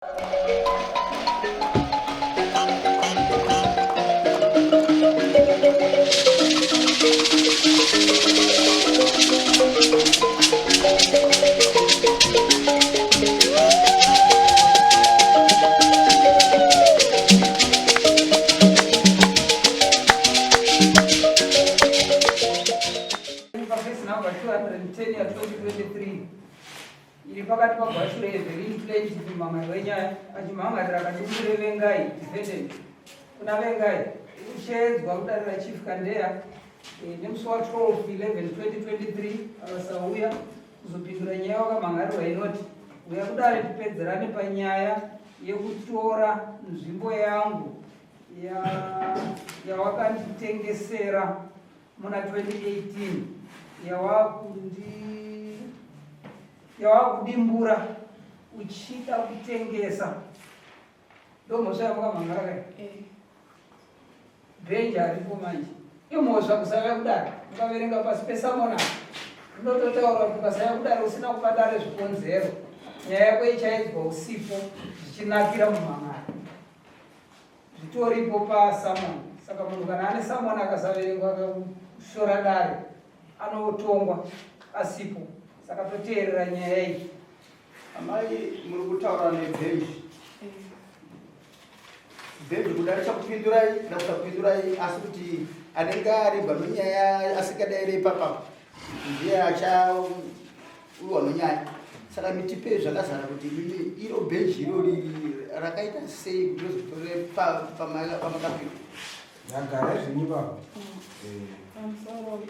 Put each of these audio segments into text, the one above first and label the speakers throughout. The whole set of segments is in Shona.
Speaker 1: Number 210 ya 2023 iri pakati paGwashure Evelyn Plaintiff mumamai wenyaya achimhangarira Kadungure Vengai defendant. Kuna Vengai kusheedzwa kudare raChief Kandeya eh, nemusi wa 12 11 2023 akasauya kuzopindura nyaya wakamhangarirwa inoti uya kudare tipedzerane panyaya yekutora nzvimbo yangu yawakanditengesera ya muna 2018 yawakudimbura uchida kutengesa ndomhosva yamukamhangara kai eh. bhenji aripo manje imhosva kusauya kudare ukaverenga pasi pesamona unototaura kuti ukasauya kudare usina kupa dare zvikonzero nyaya yako ichaidzwa usipo zvichinakira mumhangara zvitoripo pasamon saka munhu kana ane samon akasaverengwa akashora dare anotongwa asipo saka toteerera nyaya iyi
Speaker 2: Amai muri kutaura nebhenji. Bhenji kuda richakupindurai kana kusakupindurai asi kuti anenge aribva nonyaya asingadaire ipapa ndiye achauwa nonyaya. Saka mitipe zvakazara kuti imimi iro bhenji irori rakaita sei kuti rozotore pamakapiro.
Speaker 3: Ndagara zvenyu baba.
Speaker 4: Pamusoro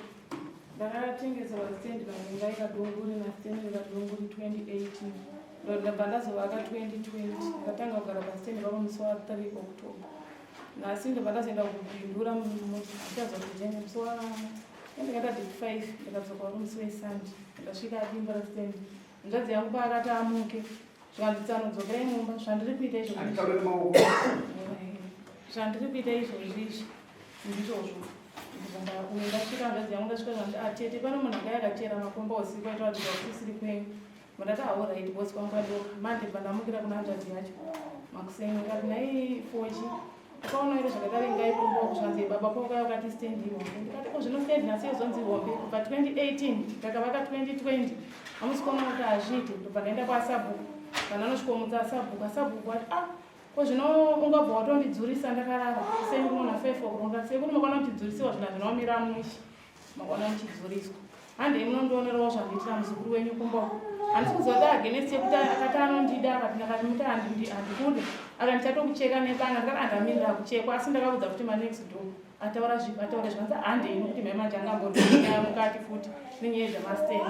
Speaker 4: ndakatengeserwa stand naVengai Kadunguri naStanley Kadunguri 2018 ndobva ndazovaka 2020 ndakatanga kugara pastand ipapo musi wa 3 October nhasi ndobva ndazoenda kubindura ndichazokujenge musi wa ndakaita date 5 ndikadzoka uri musi wesunday ndasvika adimbura stand hanzvadzi yangu paakati amuke zvikanzi tsano dzokerai mumba zvandiri kuita izvozvi zvandiri kuita izvozvi izvi ndizvozvo uye ndasvika hanzvadzi yangu ndasvika zvanzi atete ah, pano munhu akaya akachera makomba usiku aita kuti kusisiri kwenyu mandati aorit ah, bosi kwangu adoka manje bva ndamukira kuna hanzvadzi yacho makuseni ndikati nhai fochi ukaona here zvakaita vengai kumba uku zvanzi baba kwakauya vakati stand ihombe ndikati ko zvino stand nhasi yozonzi hombe kubva 2018 ndakavaka 2020 hamusi kuona kuti hazviite ndobva ndaenda kwasabhuku vandanosvikomutsa asabhuku asabhuku ati ah Ko zvino ungabva watondidzurisa ndakarara kuseni kuno na 5 o'clock ndikati sekuru makwana muchidzurisiwa zvinhu hazvina kumira mushe makwana muchidzuriswa handei munondionerawo zvandiitira muzukuru wenyu kumba uko handisi kuziva kuti against yekuti akati anondida akati ndakati muti handikude aka ndichatokucheka nebanga ndikati andamirira kuchekwa asi ndakaudza kuti manext door ataura zvipi ataura zvikanzi handei nokuti mai manje angambondinyaya mukati futi nenyaya dzemastand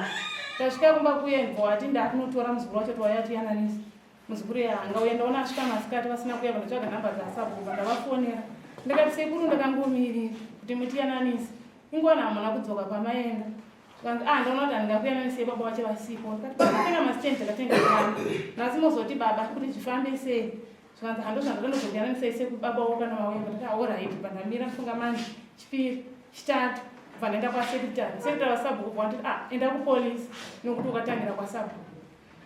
Speaker 4: tasvika kumba kuye ndibva wati ndakunotora muzukuru wacho twauya tiyananisa Muzukuru yanga uya ndaona asvika masikati vasina kuuya vandotsvaga nhamba dzasabhuku ndavafonera ndikati sekuru ndakangomirira kuti mutiyananise ingwana hamuna kudzoka kwamaenda zvikanzi ah ndaona kuti handingakuyananisei baba vacho vasipo ndikati pakatenga masitendi takatenga kani nhasi mozoti baba kuti zvifambe sei zvikanzi hando zvandakandozokuyananisei sekubaba wo kana mauya ndikati aorit ah, bandamira ndifunga manje chipiri chitatu bva ndaenda kwasekretary sekretary wasabhuku bva ah enda kupolisi nokuti ukatangira kwasabhuku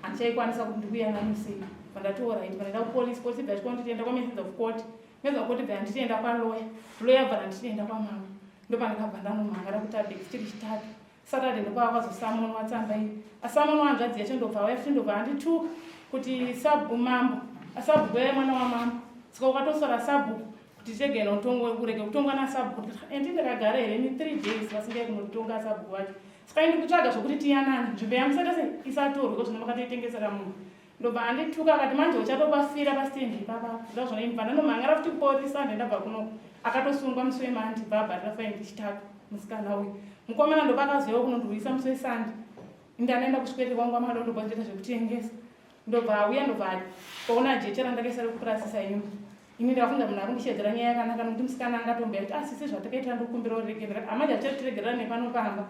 Speaker 4: handichaikwanisa kuti ndikuyananise pandati orit pandaenda kupolice police bva chikwa nditi enda kwamessage of court message of court bva nditi enda kwaloya loya bva nditi enda kwamama ndopandakabva ndanomhangara kuti abex chiri chitatu saturday ndopavakazosamonwa tsamba iyi asamonwa hanzvadzi yacho ndobva auya futi ndobva andituka kuti sabhu mambo asabhuku yai mwana wamambo saka ukatosora sabhuku kuti tirege kurege kutongwa nasabhuku endi ndakagara here ni three days vasingai kunotonga sabhuku vacho Saka ini kutsvaga zvokuti tiyanane nzvimbo yangu isaita sei isatorwe ko zvino makatoitengesera munhu ndobva andituka akati manje uchatopafira pastendi ipapa ndazvona ini bva ndanomhangara futi kupolisa ndendabva kuno akatosungwa musi wemandi bva abharira faindi chitatu musikana uyu mukomana ndopa akazouya kunondirwisa musi wesandi ndanaenda kusvikwerere kwangu kwamadondo bva ndiita zvekutengesa ndobva auya ndobva ona jecha randakaisa rekukurasisa imba ini ndakafunga munhu akundishedzera nyaya yakanaka nokuti musikana angatombeya kuti asisi ah, zvatakaitira ndokumbira uregere ndikati amanje hatichatiregerera nepano pamba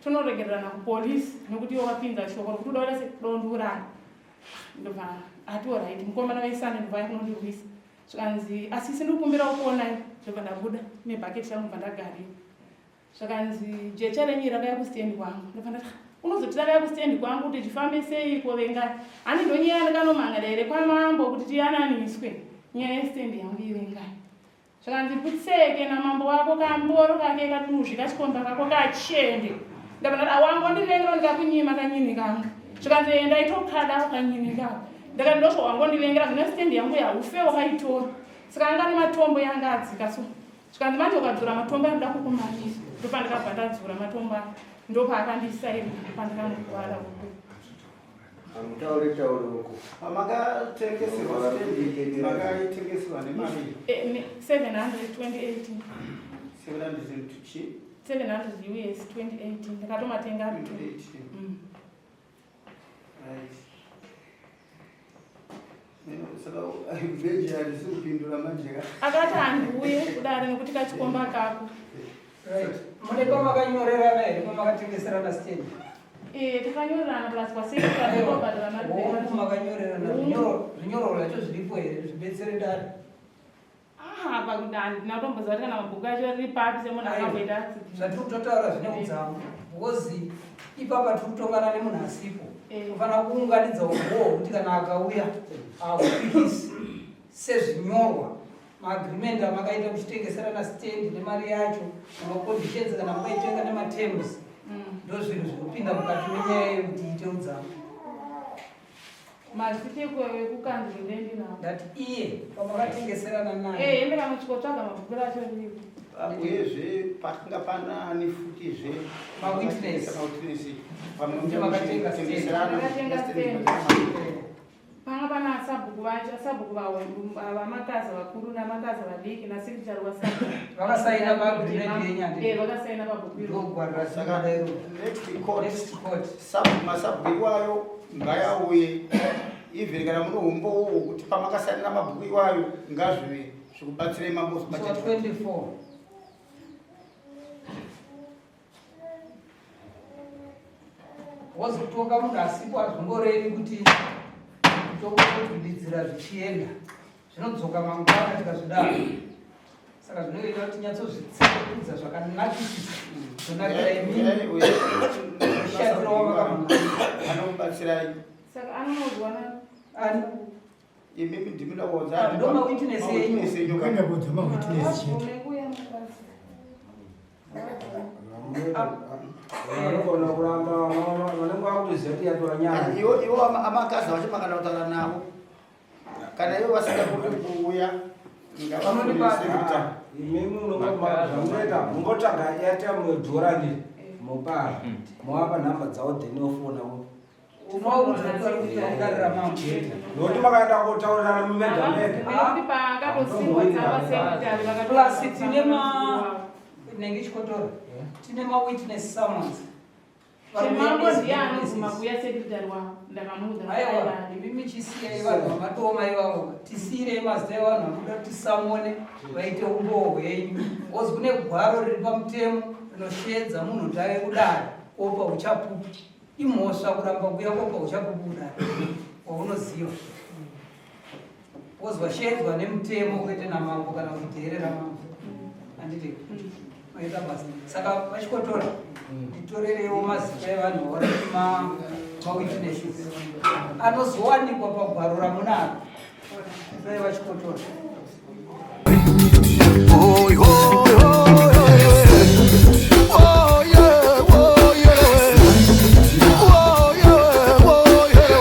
Speaker 4: tonoregererana kupolisi nokuti iwo wapinza shoko rokuti uda kuita sedondiuraya ndobva ati orit mukomana wesande ndobva aya kunondirwisa zvikanzi asisi ndikukumbira ukuonai ndobva ndabuda nebhaketi rangu bva ndagarira zvakanzi jecha renyu rakaya kustendi kwangu ndobva ndati Unozotira kustendi kwangu kuti chifambe seiko Vengai. Hani ndonyaya ndakanomhangara here kwamambo kuti tiyananiswe nyaya yestendi yangu iVengai. Zvakanzi putseke namambo wako kamboro kake kaduzvi kachikomba kako kachende. Ndabva ndati wangondivengera ndikakunyima kanyini kangu. Zvikanzi enda itokada kanyini kako. Ndakati ndozvo wangondivengera zvino stendi yangu yaufe wakaitora. Saka anga nematombo yanga adzika so. Zvikanzi manje ukadzura matombo anoda kukumamisa. Ndopandakabva ndadzura matombo aya. Ndopaakandisaira ndopandakanokuvara uku.
Speaker 3: Hamutaure taure uko.
Speaker 2: Pamakatengeserwa stendi, makaitengeserwa nemari?
Speaker 4: 700 2018.
Speaker 2: 700 chi?
Speaker 4: 700 US 2018 ndakatomatenga ari two.
Speaker 2: 2018. Right. Saka bheji handisi kupindura manje ka.
Speaker 4: Akati handiuye kudare nekuti kachikomba kako.
Speaker 1: Right, mune pamakanyorerana here pamakatengeserana stendi?
Speaker 4: Takanyorerana plus kwasekobhadhara mari.
Speaker 1: Hongu, makanyorerana. Zvinyorwa zvacho zviripo here zvibetsere dare?
Speaker 4: Aha, pakuti handina kutomboziva kuti kana mabhuku acho riri papi semunhu akamboita accident.
Speaker 1: Zvatiri kutotaura zvine udzamu, because ipapa tiri kutongana nemunhu asipo. Unofanira kuunganidza ugoho kuti kana akauya ahupikisi sezvinyorwa maagreement amakaita muchitengeserana stand nemari yacho nemaconditions kana mukaitenga nematerms. Ndo zvinhu zvinopinda mukati menyaya yekuti iite udzamu.
Speaker 4: Mazita ekukanzuru ndendinawo.
Speaker 1: Ndati iye pamakatengeserana naye.
Speaker 4: Ende kana uchikotsvaga mabhuku acho riripo.
Speaker 2: Uyezve pakanga pana nefutizve
Speaker 1: Mawitness.
Speaker 2: Mawitness.
Speaker 1: Kuti makatenga stand.
Speaker 4: Makatenga stand. Panga pana sabhuku vacho, sabhuku vamakaza vakuru namakaza vadiki nasekretary wasabhuku.
Speaker 1: Vakasaina paagreement yenyu, handiti?
Speaker 4: Vakasaina pabhuku iro.
Speaker 1: Ndogwarira.
Speaker 2: Saka next court,
Speaker 1: Next court.
Speaker 2: Masabhuku iwayo ngayauye, even kana muno umbowo kuti pamakasainira mabhuku iwayo ngazvive zvikubatsirei mambo.
Speaker 1: So 24 wozotonga munhu asipo hazvingorevi kuti tokudiridzira zvichienda, zvinodzoka mangwana tikazvidaro. Saka zvinoita kuti tinyatsozvitsekudza zvakanakisisa, zvonakira imini mushandiro wamakamanga.
Speaker 2: Anomubatsirai.
Speaker 4: Saka anonozwa na
Speaker 1: Ani?
Speaker 2: Imimi ndimida kuodza.
Speaker 1: Ah, ndo mawitness enyu.
Speaker 3: Kanyabodza mawitness chete.
Speaker 4: Kuya mukadzi.
Speaker 3: Vanogona kuramba, vanenge vakutoziva kuti yatora nyaya.
Speaker 2: Iwo amakazi vacho makana kutaura navo, kana ivo vasingakoni kuuya, ngavafonere.
Speaker 3: Imimi zvamunoita, mungotsvaga airtime yodhura ndi mopara movapa nhamba dzavo, then ofona.
Speaker 1: Tinovaudza kuti vari kuita mambo.
Speaker 3: Nokuti makaenda kotaurirana mumega mega.
Speaker 4: Nekuti paakatosiwa tsamba secretary vakati
Speaker 1: Plus tine ma nenge chikotora, tine mawitness summons.
Speaker 4: Chemambo ndiye anobvuma kuuya, secretary wavo ndakamuudza.
Speaker 1: Aiwa, imimi chisiyai vanhu vamatoma ivavo, tisiyirei mazita evanhu vanoda kuti tisamone vaite umbowo hwenyu, because kune gwaro riri pamutemo rinoshedza munhu kuti ave kudare kopa uchapupu. Imhosva kuramba kuuya kopa uchapupu kudare waunoziva, because washedzwa nemutemo kwete namambo kana kudheerera mambo, handiti? Maita basa. Saka vachikotora, nditorereiwo mazita evanhu vari mawitnesses anozowanikwa pagwaro ramunaro. Torai vachikotora.
Speaker 5: Oh, oh, oh, oh, yeah, oh, yeah. Oh, yeah, oh, yeah.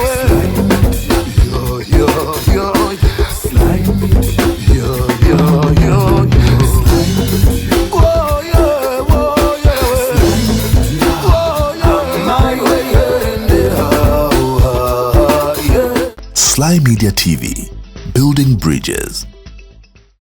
Speaker 5: Yo, yo, yo. Yo, yo, yo. Oh, yeah, oh, yeah. Oh, yeah. My way, yeah.
Speaker 6: Sly Media TV, building bridges.